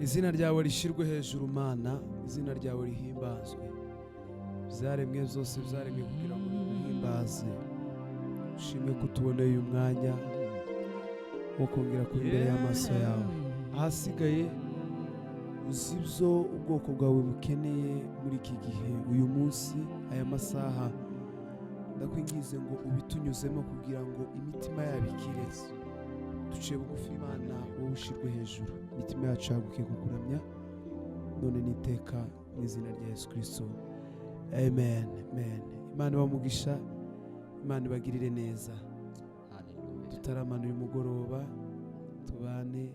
Izina ryawe rishyirwe hejuru, Mana, izina ryawe rihimbazwe. Byaremwe byose byaremwe kugira ngo biguhimbaze. Ushimwe ko utuboneye uyu mwanya wo kongera kuba imbere y'amaso yawe. Ahasigaye, uzi ibyo ubwoko bwawe bukeneye muri iki gihe, uyu munsi, aya masaha. Ndakwingize ngo ubitunyuzemo kugira ngo imitima yabo ikire. Duciye bugufi, Imana, wowe ushyirwe hejuru. Imitima yacu yaguke kukuramya none n'iteka, mu izina rya Yesu Kirisito, amen, amen. Imana ibamugisha, Imana ibagirire neza. Hallelujah. Tutaramana uyu mugoroba, tubane.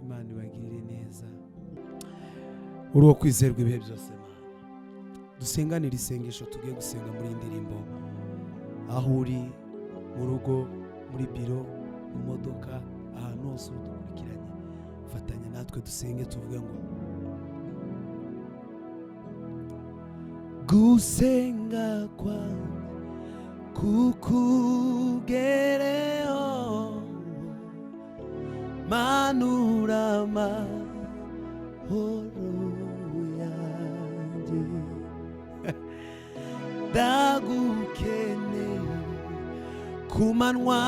Imana ibagirire neza. Uri uwo kwizerwa ibihe byose, Mana. Dusenganire isengesho tugiye gusenga muri iyi ndirimbo. Aho uri, mu rugo, muri biro, mu modoka, ahantu hose udukurikiranye, fatanya natwe dusenge, tuvuge ngo: Gusenga kwanjye kukugereho, manura amahoro yanjye. Ndagukeneye ku manywa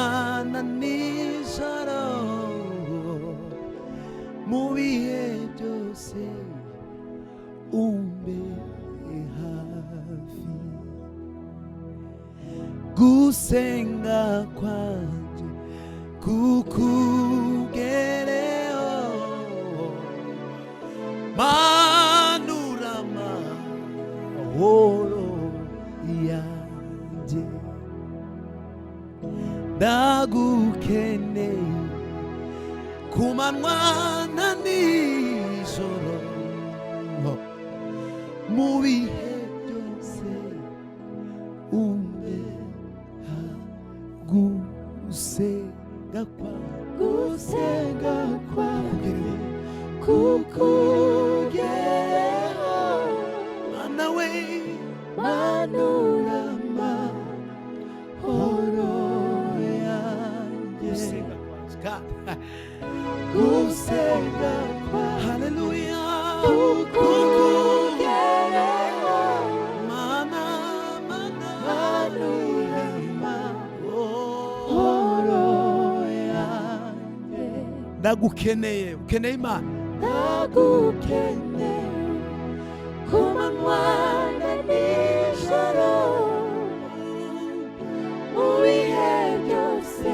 na nijoro, mu bihe byose umbe hafi. Gusenga kwanjye kukugereho, manura amahoro yanjye. Ndagukeneye ku manywa na nijoro, mu bihe byose umbe. Gusenga kwawe, Gusenga kwanjye kukugereho, kukugereho, Mana we, manura amahoro yanjye. Gusenga kwanjye God. Gusenga kwanjye Haleluya, kukugereho, Mana, Mana, manura Oh. amahoro yanjye. Ndagukeneye. Ukeneye Imana. Ndagukeneye ku manywa na nijoro, mu bihe byose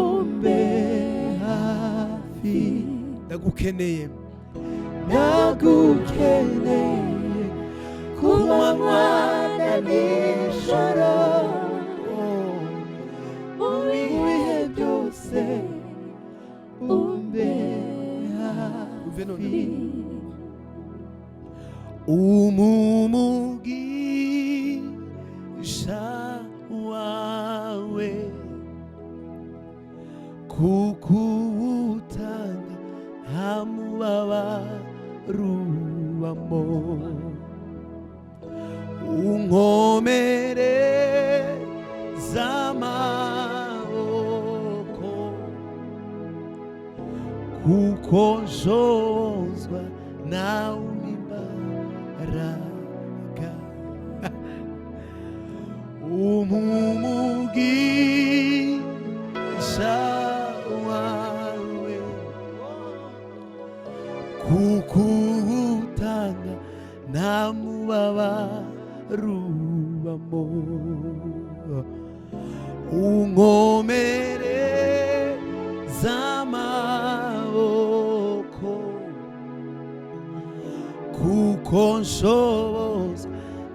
umbe hafi. Ndagukeneye. Ndagukeneye ku manywa na nijoro, Oh. mu bihe byose umbe Umve hafi. None umumugisha wawe, kukuwutanga nta mubabaro ubamo. Unkomere z'amaboko, kuko nshobozwa nawe imbaraga. Umumugisha wawe, kukuwutanga nta mubabaro ubamo. Unkomere z'amaboko, kuko nshoboza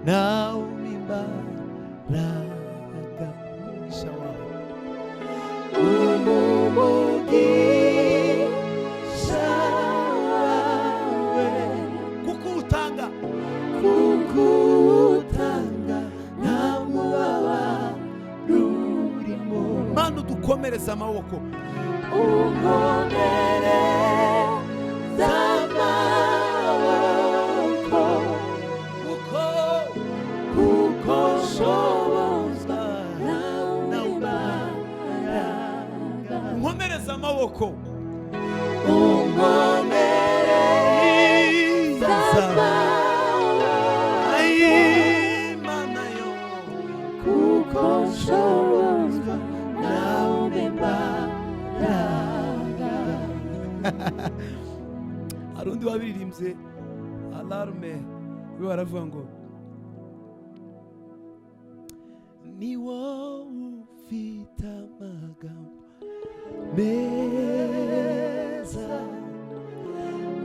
nawe imbaraga. Umugisha wawe, Umumugisha wawe, kuko utanga, kukuwutanga nta mubabaro urimo. Mana, udukomereze amaboko. Unkomere z'amaboko, kuko kuko nshobozwa nawe imbaraga. Unkomereze amaboko. Unkomere Hari undi wabiririmbye alarme, we baravuga ngo ni wowe ufite amagambo meza,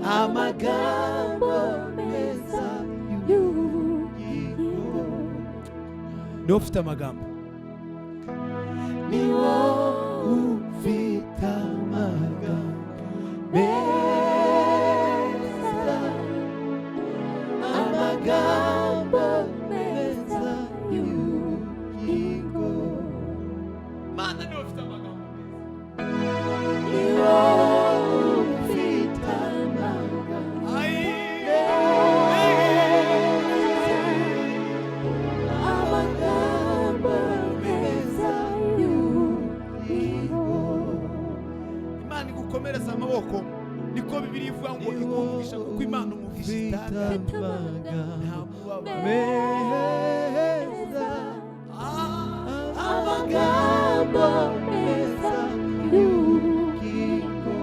amagambo meza y'ubugingo. Ni wowe ufite amagambo, ni wowe ufite amagambo meza, amagambo meza y'ubugingo. Mana, niwe ufite amagambo meza. Ni wowe ufite amagambo Ai. meza, amagambo meza y'ubugingo. Imana igukomereza amaboko, niko Bibiliya ivuga ngo iguha kuko Imana umugisha itanga nta mubabaro. Meza, amagambo meza y'ubugingo.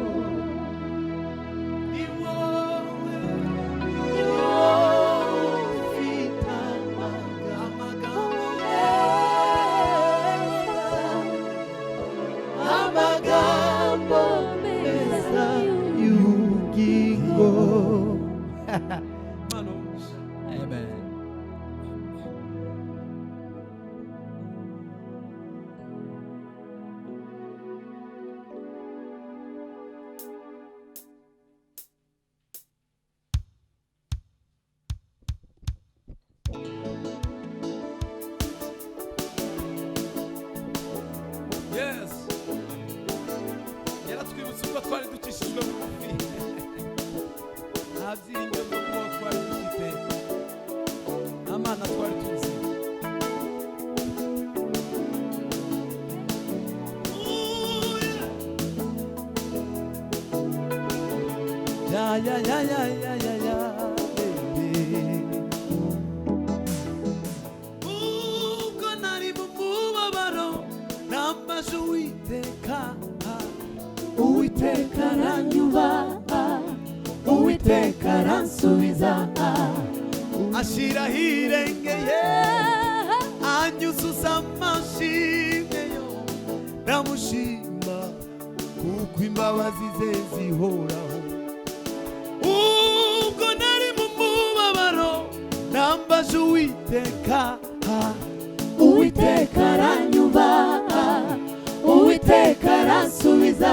Ni wowe Ni wowe ufite amagambo meza, amagambo meza y'ubugingo. Imana umugisha. Amen. Yes, yaratwibutse ubwo twari dukishijwe bugufi, nta byiringiro byo kubaho twari dufite, nta Mana twari tuzi. Ya ya ya ya ya ya ya, baby. Ubwo nari mu mubabaro nambaje Uwiteka, Uwiteka aranyumva, Uwiteka aransubiza, ashyira ahirengeye, anyuzuza amashimwe yo ndamushima, kuko imbabazi ze zihoraho. Ubwo nari mu mubabaro nambaje Uwiteka, Uwiteka aranyumva, Uwiteka aransubiza,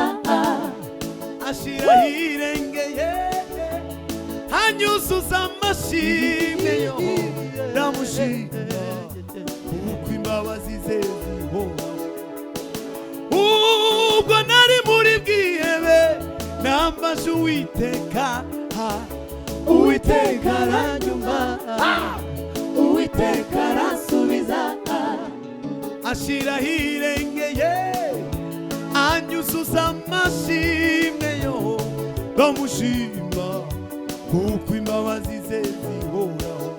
ashyira ahirengeye, anyuzuza amashimwe yo ndamushima, kuko imbabazi ze zihoraho. Ubwo nari muri bwihebe nambaje Uwiteka, Uwiteka aranyumva, Uwiteka aransubiza, ashyira ahirengeye, anyuzuza amashimwe yo ndamushima, kuko imbabazi ze zihoraho.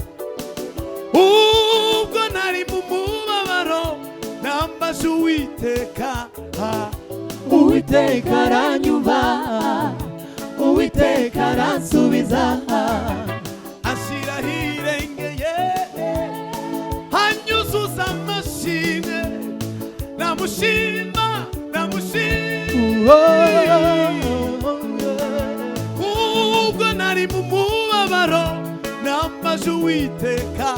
Ubwo nari mu mubabaro nambaje Uwiteka, Uwiteka aranyumva, Uwiteka aransubiza, ashyira ahirengeye, anyuzuza amashimwe, ndamushima, ndamushima. Ubwo nari mu mubabaro nambaje Uwiteka,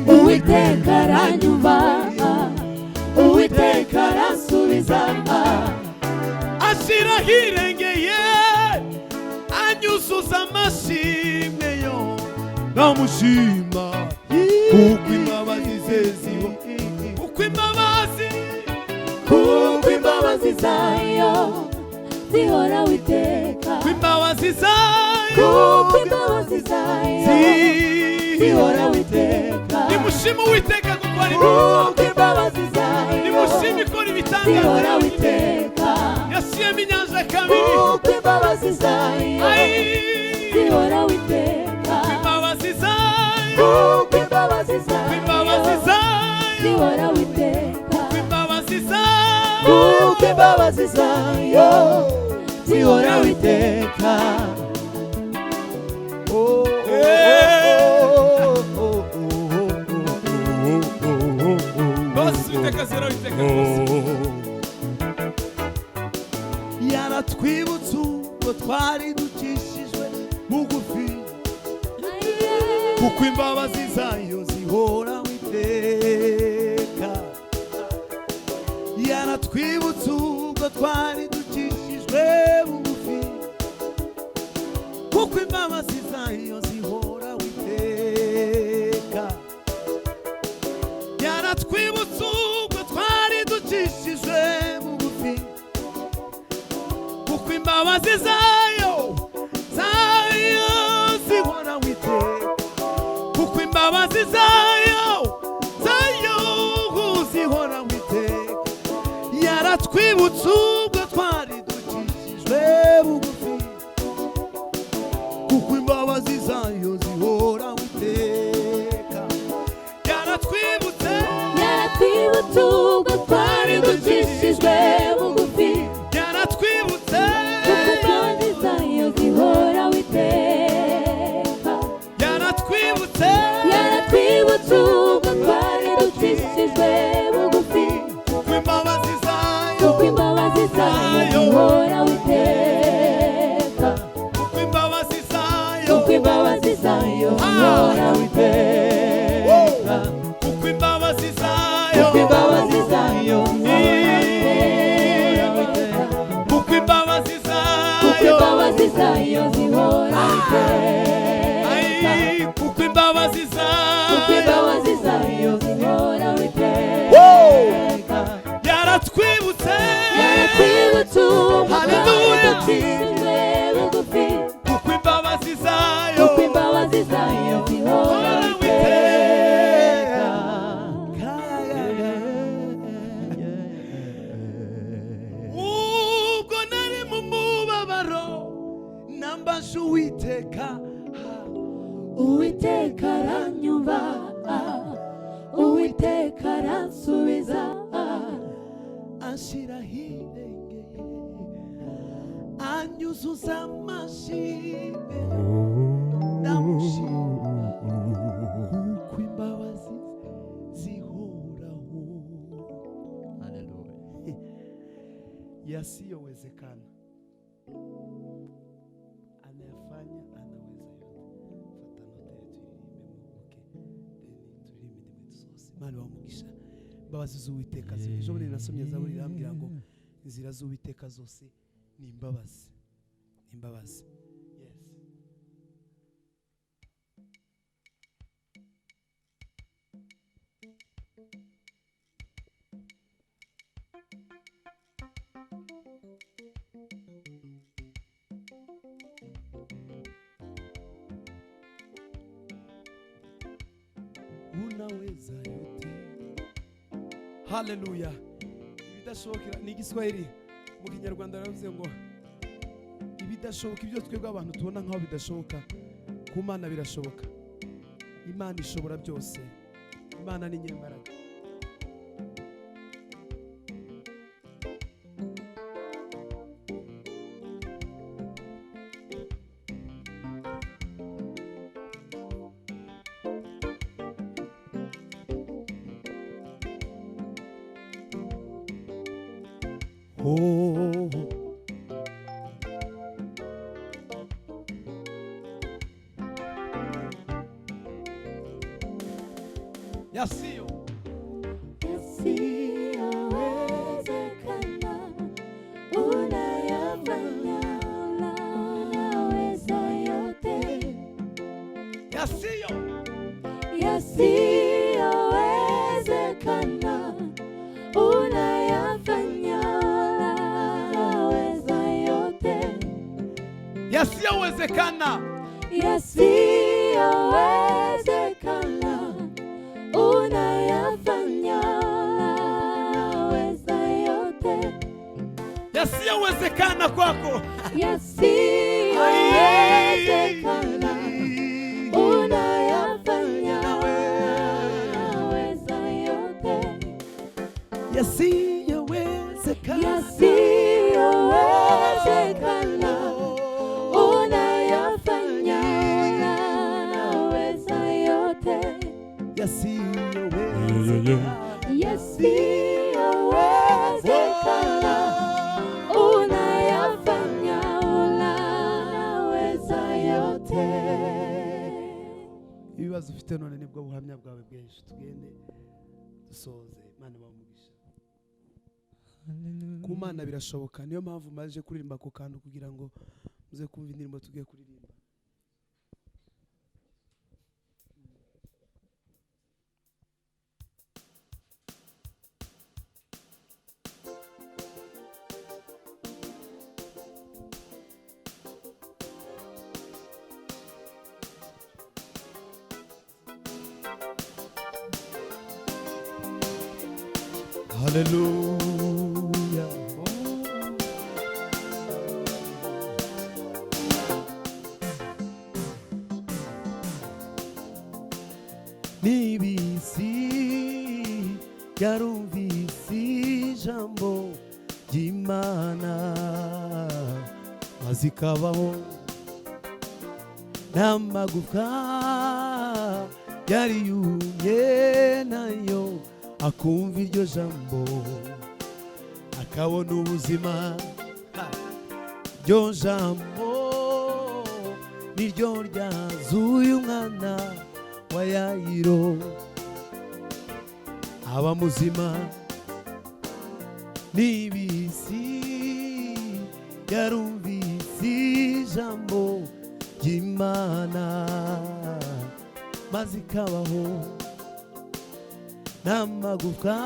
Uwiteka aranyumva, Uwiteka aransubiza, ashyira ahirengeye, anyuzuza amashimwe yo ndamushima, kuko imbabazi ze ziho, kuko imbabazi kuko imbabazi zayo zihoraho iteka, kuko imbabazi zayo kuko imbabazi zayo zihoraho iteka, nimushime Uwiteka kuko ari mwiza. Kuko imbabazi zayo Nimushime ikora ibitangaza. Zihoraho iteka, Yasiyemo inyanja kabiri. Kuko imbabazi zayo Ai, zihoraho iteka, imbabazi zayo, kuko imbabazi zayo imbabazi zayo, zihoraho iteka, imbabazi zayo kuko imbabazi zayo zihoraho Twari dukishijwe bugufi, kuko imbabazi zayo zihoraho iteka. Yaratwibutse ubwo twari dukikijwe bugufi, kuko imbabazi zayo zihoraho iteka. Yaratwibutse ubwo twari dukikijwe bugufi, kuko imbabazi zayo zayo zihoraho iteka. Kuko imbabazi zayo zayo zihoraho iteka. Yaratwibutse ubwo twari dukikijwe bugufi, kuko imbabazi zayo zihoraho iteka. Yaratwibutse, Yaratwibutse ubwo twari dukikijwe bugufi, yaratwibutse, kuko imbabazi zayo zihoraho iteka. Yaratwibutse, Yaratwibutse ubwo twari dukikijwe bugufi, kuko imbabazi zayo, kuko imbabazi zayo zihoraho iteka. Kuko imbabazi zayo, Kuko imbabazi zayo zihoraho iteka. Kuko imbabazi zayo, Kuko imbabazi zayo zihoraho iteka. Kuko imbabazi Kuko zayo, imbabazi zayo zihoraho iteka. Ai, kuko imbabazi Kuko zayo, imbabazi zayo zihoraho iteka. Yaratwibutse, Yaratwibutse ubwo twari Hallelujah. dukikijwe bugufi, kuko imbabazi zayo kuko imbabazi zayo zihoraho iteka. Ubwo nari mu mubabaro nambaje Uwiteka, Uwiteka aranyumva, Uwiteka aransubiza, anshyira ahirengeye, anyuzuza amashimwe, ndamushima kuko imbabazi zihoraho. Yasiyowezekana anayafanya, anaweza yote. Fata note, tuyiririmbe okay, then turirimbe indimi zose. Imana ibahe umugisha. Imbabazi z'Uwiteka ziri. Ejo bundi nasomye Zaburi, irambwira ngo inzira z'Uwiteka zose ni imbabazi, ni imbabazi. Yes. Unaweza yote. Haleluya. Ibidashobokera ni Igiswahili, mu Kinyarwanda baravuze ngo ibidashoboka, ibyo twebwe abantu tubona nkaho bidashoboka, ku Mana birashoboka. Imana ishobora byose, Imana ni nyembaraga. Oh. Yasiyo Yasiyowezekana unayafanya, unaweza yote. Yasiyo Yasiyowezekana unayafanya, unaweza yote. Yasiyowezekana Yasiyowezekana unayafanya, unaweza yote. Yasiyowezekana kwako. Yasiyowezekana unayafanya, unaweza yote. Yasiyowezekana Yasiyowezekana unayafanya, unaweza yote. Yasiyowezekana Yasiyowezekana unayafanya, Ibibazo ufite none nibwo buhamya bwawe bwinshi. Tugende dusoze. Imana ibahe umugisha. Ku Mana birashoboka. Niyo mpamvu maje kuririmba ako kantu kugira ngo muze kumva indirimbo tugiye kuririmba. Haleluya. N'ibisi yarumvise ijambo ry'Imana maze ikabaho, n'amagufwa yari yumye nayo akumva iryo jambo akabona ubuzima. Iryo jambo niryo ryazuye umwana wa Yayiro aba muzima. N'ibisi yarumvise ijambo ry'Imana maze ikabaho, n'amagufwa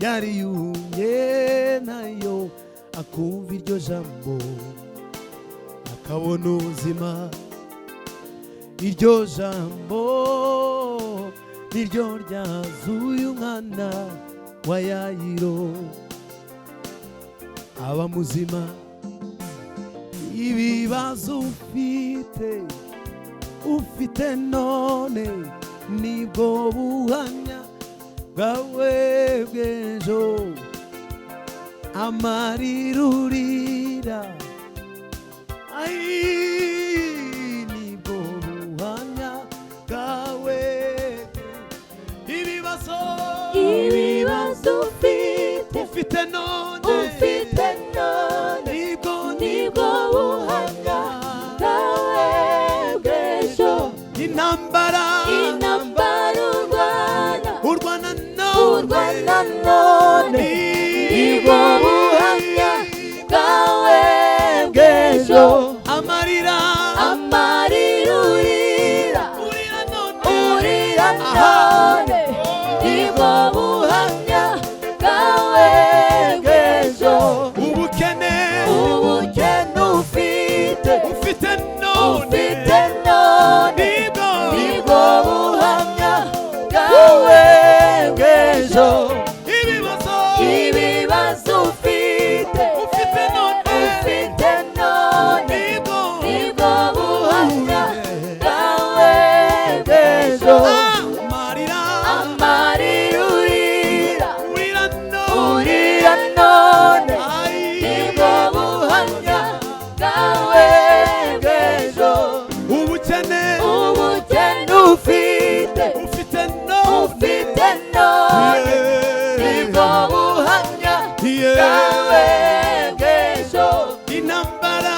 yari yumye nayo akumva iryo jambo akabona ubuzima. Iryo jambo niryo ryazuye umwana wa Yayiro aba muzima. Ibibazo ufite none nibwo buhamya bwawe bw'ejo. Amarira urira ai nibwo buhamya bwawe. Ibibazo ufite none nibwo buhamya bwawe bw'ejo. Intambara urwana none nibwo buhamya bwawe bw'ejo. Amarira urira urira none nibwo buhamya bwawe bw'ejo. Ubukene ufite none nibwo buhamya bwawe bw'ejo. Ibibazo ufite none nibwo buhamya bwawe bw'ejo. Amarira urira urira none nibwo buhamya bwawe bw'ejo. Ubukene ufite none nibwo buhamya bwawe bw'ejo. Intambara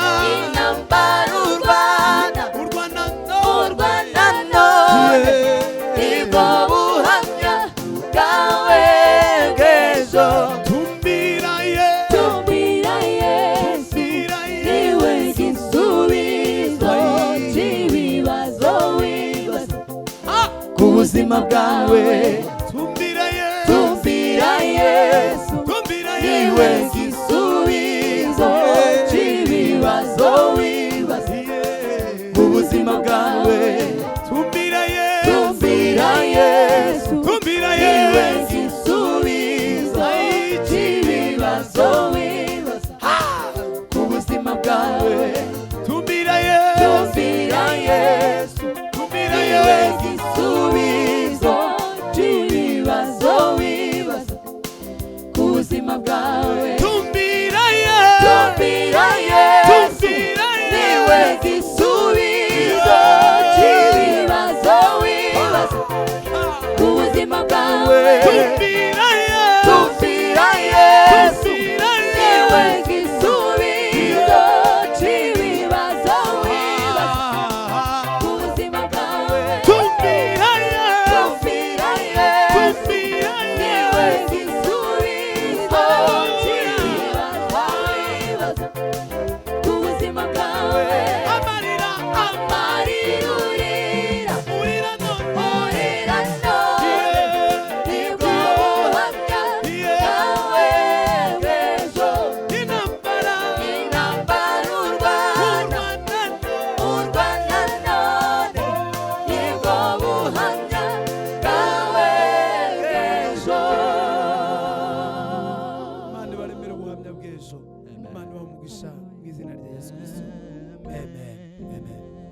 urwana urwana none nibwo buhamya bwawe bw'ejo. Tumbira Yesu niwe gisubizo cy'ibibazo wibaza ku buzima bwawe. Tumbira Yesu niwe gisubizo cy'ibibazo wibaza ku buzima bwawe. Tumbira Yesu Tumbira niwe Yesu gisubizo cy'ibibazo wibaza ku buzima bwawe. Tumbira Yesu Tumbira Yesu Tumbira niwe Yesu gisubizo cy'ibibazo. umugisha mu izina rya Yesu Kristo. Amen, amen.